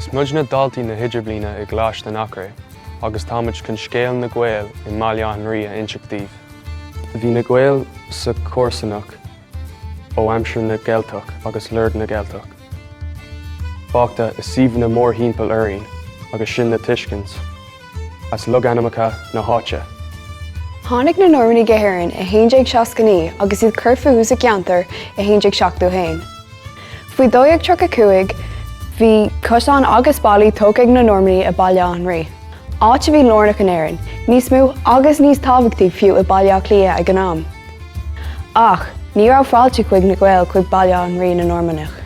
Is muidne daltaí na hIdirbhliana i gColáiste an Eachréidh agus táimid chun scéal na Gael i mBaile Átha an Rí a inseacht daoibh. Bhí na Gaeil sa chomharsanacht ó aimsir na gCeilteach agus lorg na gCeilteach fágtha i suíomhanna mórthimpeall orainn agus sin le tuiscint as logainmneacha na háite. Tháinig na Normannaigh go hÉirinn i 1169 agus iad cur fúthu sa gceantar i 1171. Faoi 1235 bhí cosáin agus ballaí tógtha ag na Normannaigh i Baile Átha an Rí, áit a bhí lárnach in Éirinn, níos mó agus níos tábhachtaí fiú i Baile Átha Cliath ag an am. Ach ní raibh fáilte chuig na Gaeil chuig Baile Átha an Rí na Normannach.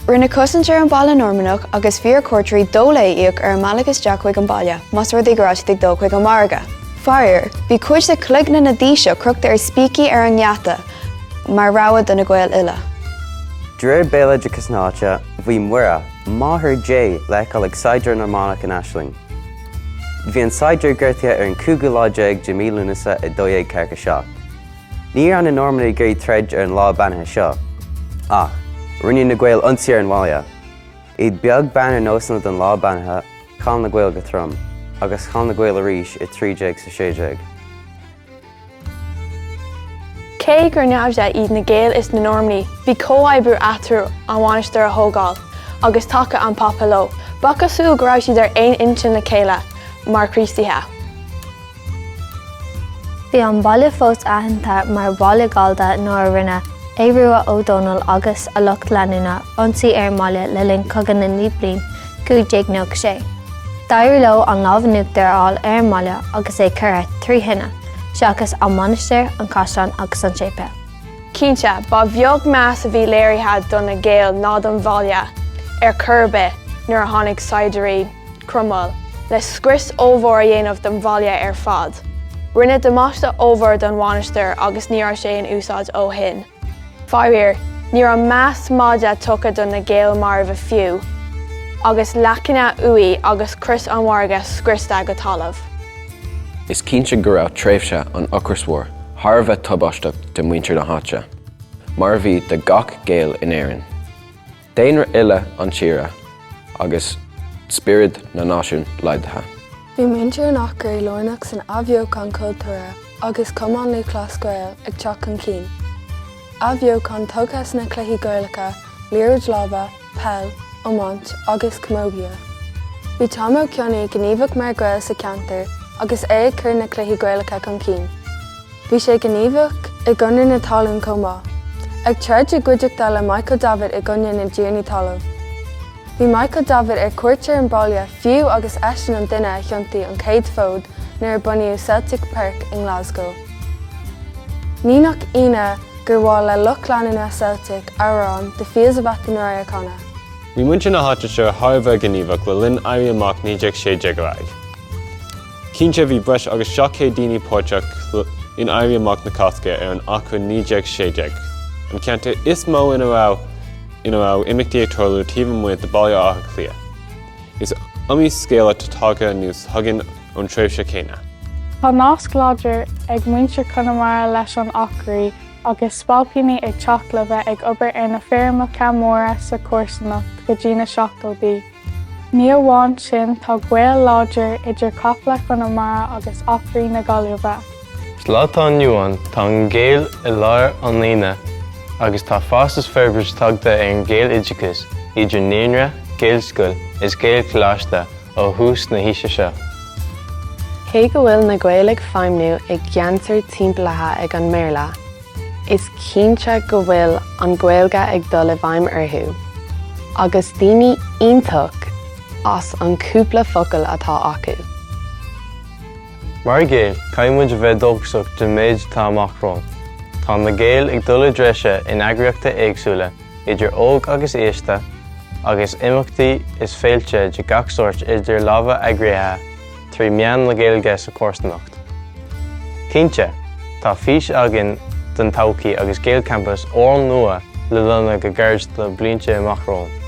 Rinneadh cosaint ar an bhaile Normannach agus bhí ar chuairteoirí dó lé a íoc ar an mbealach isteach chuig an baile más rud é go raibh siad ag dul chuig an margadh. Faraor, bhí cuid de chloigne na dtaoiseach crochta ar spící ar an ngeata mar rabhadh do na Gaeil uile. De réir béaloideachas na háite, bhí Muire, máthair Dé, le feiceáil ag saighdiúir Normannach in aisling. Bhí an saighdiúir gortaithe ar an cúigiú lá déag de mí Lúnasa i 1247. Ní raibh na Normannaigh ag iarraidh troid ar an lá beannaithe seo. Ach, rinne na Gaeil ionsaí ar an bhaile. Iad beag beann ar nósanna don lá beannaithe, chaill na Gaeil go trom. Agus chaill na Gaeil arís i 1316. Cé gur naimhde iad na Gaeil is na Normannaigh, bhí comhoibriú eatarthu an mhainistir a thógáil, agus taca an Phápa leo. Ba chosúil go raibh siad ar aon intinn le chéile mar Chríostaithe. Bhí an baile fós aitheanta mar bhaile Gallda nuair a rinne Aodh Rua Ó Dónaill agus a lucht leanúna ionsaí ar an mbaile le linn Cogadh na Naoi Bliain, 1596. D'éirigh leo an lámh in uachtar a fháil ar an mbaile agus é curtha tri thine, seachas an mhainistir, an caisleán agus an séipéal. Cinnte, ba bheag meas a bhí léirithe do na Gaeil ná don bhaile ar chor ar bith nuair a tháinig saighdiúirí Chromwell le scrios ollmhór a dhéanamh don bhaile ar fad. Rinneadh damáiste ollmhór don mhainistir agus ní raibh sé in úsáid ó shin. Faraor, ní raibh meas maide tugtha do na Gaeil marbha fiú, agus leacanna uaighe agus Crois an Mhargaidh scriosta go talamh. Is cinnte go raibh tréimhse an Ocrais Mhóir thar a bheith tubaisteach do mhuintir na háite, mar a bhí do gach Gael in Éirinn. Daonra uile an tíre agus spiorad na náisiún laghdaithe. Bhí muintir an Eachréidh lárnach san athbheochan cultúrtha agus Cumann Lúthchleas Gael ag teacht chun cinn. Athbheochan tugtha sna cluichí Gaelacha, liathróid láimhe, peil, iomáint agus camógaíocht. Bhí Tom Ó Cionnaith gníomhach mar Ghael sa cheantar agus é ag cur na cluichí Gaelacha chun cinn. Bhí sé gníomhach i gConradh na Talún chomh maith, ag troid i gcuideachta le Michael Davitt i gcoinne na dtiarnaí talaimh. Bhí Michael Davitt ar cuairt ar an bhaile fiú agus eisean an duine a thiontaigh an chéad fód nuair a bunaíodh Celtic Park i nGlasgow. Ní nach ionadh gur mhaith le lucht leanúna Celtic amhrán The Fields of Athenry a chanadh. Bhí muintir na háite seo thar a bheith gníomhach le linn Éirí Amach 1916 ar aghaidh. Cinnte bhí breis agus 700 daoine páirteach in Éirí Amach na Cásca ar an Eachréidh 1916, an ceantar is mó ina raibh ina raibh imeachtaí ag tarlú taobh amuigh de Bhaile Átha Cliath. Is iomaí scéal atá tagtha anuas chugainn ón tréimhse céanna. Tá nasc láidir ag muintir Chonamara leis an Eachréidh agus spailpíní ag teacht le bheith ag obair ar na feirmeacha móra sa chomharsanacht go dtí na seachtóidí. Ní amháin sin, tá gaol láidir idir caiple Chonamara agus Eachréidh na Gaillimhe. Sa lá atá inniu ann, tá an Ghaeilge i lár an aonaigh agus tá fás is forbairt tagtha ar an Ghaeloideachas idir naíonra, Gaelscoil is Gaelcholáiste ó thús na haoise seo. Cé go bhfuil na Gaeil ag feidhmniú i gceantar timpeallaithe ag an mBéarla, Is cinnte go bhfuil an Ghaeilge ag dul i bhfeidhm orthu, agus daoine iontach as an cúpla focal atá acu. Mar Ghaeil, caithfidh muid a bheith dóchasach don méid atá amach romhainn. Tá na Gaeil ag dul i dtreise in eagraíochtaí éagsúla, idir óg agus aosta, agus imeachtaí is féilte de gach sórt idir lámha eagraithe 3 mheán na Gaeilge sa chomharsanacht. Cinnte, tá fís againn don todhchaí agus Gaelcampas úrnua le lonnú go gairid do blianta amach romhainn.